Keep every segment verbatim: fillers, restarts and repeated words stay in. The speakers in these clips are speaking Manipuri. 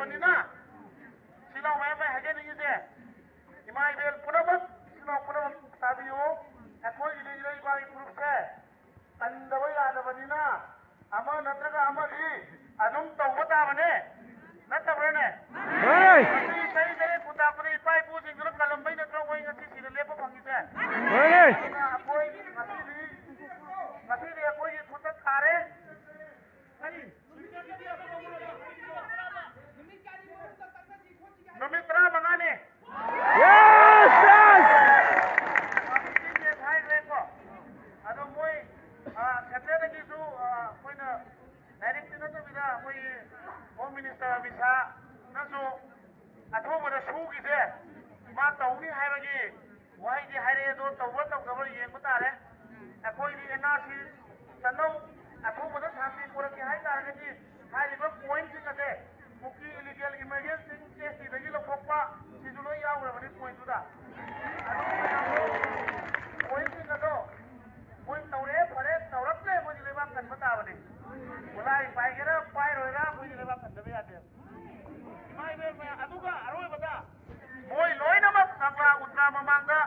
ꯁꯤꯅ ꯁꯤꯅ ꯃꯌꯥꯝ ꯑꯩ ꯍꯥꯏꯖꯅꯤꯡꯉꯤꯁꯦ, ꯏꯃꯥ ꯏꯕꯦꯜ ꯄꯨꯝꯅꯃꯛ, ꯏꯆꯤꯟ ꯏꯅꯥꯎ ꯄꯨꯝꯅꯃꯛ ꯇꯥꯕꯤꯌꯨ꯫ ꯑꯩꯈꯣꯏꯒꯤꯗꯤ ꯏꯔꯩ ꯏꯄꯥꯒꯤ ꯐꯨꯔꯨꯞꯁꯦ ꯀꯟꯗꯕ ꯌꯥꯗꯕꯅꯤꯅ ꯑꯃ ꯅꯠꯇ꯭ꯔꯒ ꯑꯃꯗꯤ ꯑꯗꯨꯝ ꯇꯧꯕ ꯇꯥꯕꯅꯦ, ꯅꯠꯇꯕ꯭ꯔꯅꯦ? ꯍꯣꯏ꯫ ꯉꯁꯤ ꯆꯍꯤ ꯇꯔꯦꯠ ꯄꯨ ꯇꯥꯛꯄꯗ ꯏꯄꯥ ꯏꯄꯨꯁꯤꯡꯗꯨꯅ ꯀꯜꯂꯝꯕꯩ ꯅꯠꯇ꯭ꯔꯣ ꯑꯩꯈꯣꯏ ꯉꯁꯤ ꯁꯤꯗ ꯂꯦꯞꯄ ꯐꯪꯉꯤꯁꯦ? ꯍꯣꯏ꯫ ꯑꯗꯨꯅ ꯑꯩꯈꯣꯏ ꯉꯁꯤꯗꯤ, ꯉꯁꯤꯗꯤ ꯑꯩꯈꯣꯏꯒꯤ ꯈꯨꯠꯇ ꯊꯥꯔꯦ꯫ ꯀꯔꯤ? ꯅꯨꯃꯤꯠ ꯇꯔꯥꯃꯉꯥꯅꯤ꯫ Yes, yes! ꯍꯥꯏꯈ꯭ꯔꯦꯀꯣ꯫ ꯑꯗꯣ ꯃꯣꯏ, ꯑ, ꯁꯦꯟꯇ꯭ꯔꯦꯜꯗꯒꯤꯁꯨ, ꯑ, ꯑꯩꯈꯣꯏꯅ ꯗꯥꯏꯔꯦꯛꯇꯤ ꯅꯠꯇꯕꯤꯗ ꯑꯩꯈꯣꯏꯒꯤ ꯍꯣꯝ ꯃꯤꯅꯤꯁꯇꯔ ꯑꯃꯤꯠ ꯁꯥꯍꯅꯁꯨ ꯑꯊꯨꯕꯗ ꯁꯨꯒꯤꯁꯦ ꯃꯥ ꯇꯧꯅꯤ ꯍꯥꯏꯕꯒꯤ ꯋꯥꯍꯩꯗꯤ ꯍꯥꯏꯔꯛꯑꯦ, ꯑꯗꯣ ꯇꯧꯕ꯭ꯔꯥ ꯇꯧꯗꯕ꯭ꯔꯥ ꯌꯦꯡꯕ ꯇꯥꯔꯦ꯫ ꯑꯩꯈꯣꯏꯒꯤ ꯑꯦꯟ ꯑꯥꯔ ꯁꯤ ꯆꯠꯅꯧ, ꯑꯊꯨꯕꯗ ꯁꯥꯟꯇꯤ ꯄꯨꯔꯛꯀꯦ ꯍꯥꯏ ꯇꯥꯔꯒꯗꯤ ꯍꯥꯏꯔꯤꯕ ꯄꯣꯏꯟꯠꯁꯤꯡ ꯑꯁꯦ ꯀꯨꯀꯤ ꯏꯂꯤꯒꯦꯜ ꯏꯃꯥꯏꯒ꯭ꯔꯦꯟꯁꯤꯡ ꯑꯦꯁ ꯇꯤꯗꯒꯤ ꯂꯧꯊꯣꯛꯄ, ꯁꯤꯁꯨ ꯂꯣꯏ ꯌꯥꯎꯈ꯭ꯔꯕꯅꯤ ꯄꯣꯏꯟꯠꯇꯨꯗ꯫ ꯑꯗꯨ ꯃꯌꯥꯝꯗꯣ, ꯄꯣꯏꯟꯠꯁꯤꯡ ꯑꯗꯣ ꯃꯣꯏ ꯇꯧꯔꯦ, ꯐꯔꯦ, ꯇꯧꯔꯛꯇ꯭ꯔꯦ, ꯑꯩꯈꯣꯏꯗꯤ ꯂꯩꯕꯥꯛ ꯀꯟꯕ ꯇꯥꯕꯅꯤ꯫ ꯈꯨꯠꯂꯥꯏ ꯄꯥꯏꯒꯦꯔꯥ ꯄꯥꯏꯔꯣꯏꯔꯥ ꯑꯩꯈꯣꯏꯗꯤ ꯂꯩꯕꯥꯛ ꯀꯟꯗꯕ ꯌꯥꯗꯦ꯫ ꯏꯃꯥ ꯏꯕꯦꯝꯃ, ꯑꯗꯨꯒ ꯑꯔꯣꯏꯕꯗ ꯃꯣꯏ ꯂꯣꯏꯅꯃꯛ ꯀꯪꯂꯥ ꯎꯇ꯭ꯔꯥ ꯃꯃꯥꯡꯗ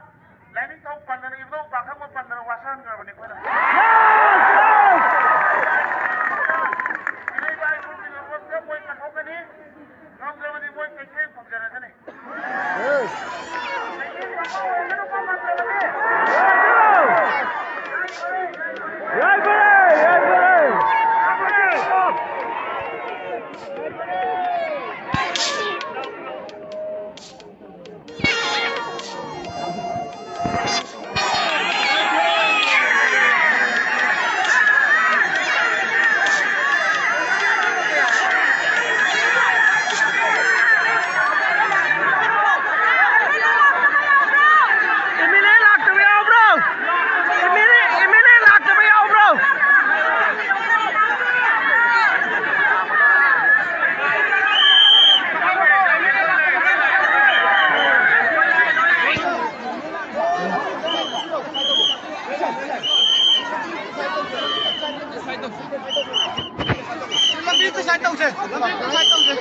ꯂꯥꯏꯅꯤꯡꯊꯧ ꯄꯟꯗꯅ, ꯏꯕꯨꯙꯧ ꯄꯥꯈꯪꯕ ꯄꯟꯗꯅ ꯋꯥꯁꯛꯍꯟꯈ꯭ꯔꯕꯅꯤ ꯑꯩꯈꯣꯏꯅ꯫ ꯏꯔꯩ ꯏꯄꯥ ꯏꯄꯨꯒꯤ ꯂꯝꯕꯝꯗ ꯃꯣꯏ ꯀꯠꯊꯣꯛꯀꯅꯤ, ꯉꯝꯗ꯭ꯔꯕꯗꯤ ꯃꯣꯏ ꯀꯩꯊꯦꯜ ꯐꯪꯖꯔꯁꯅꯤ꯫ ꯀꯩꯊꯦꯜ ꯐꯪꯕ ꯑꯣꯏꯔꯒꯅꯨꯀꯣ ꯉꯝꯗ꯭ꯔꯕꯗꯤ꯫ ꯌꯥꯏꯐꯔꯦ, ꯌꯥꯏꯐꯔꯦ꯫ ꯑꯦꯝ ꯑꯦꯜ ꯑꯦ ꯂꯥꯛꯇꯕ ꯌꯥꯎꯕ꯭ꯔꯣ? M L A, M L A ꯂꯥꯛꯇꯕ ꯌꯥꯎꯕ꯭ꯔꯣ? ꯂꯝꯕꯤ ꯑꯝꯇ ꯁꯥꯏꯠ ꯇꯧꯁꯦ, ꯂꯝꯕꯤ ꯑꯝꯇ ꯁꯥꯏꯠ ꯇꯧꯁꯦ꯫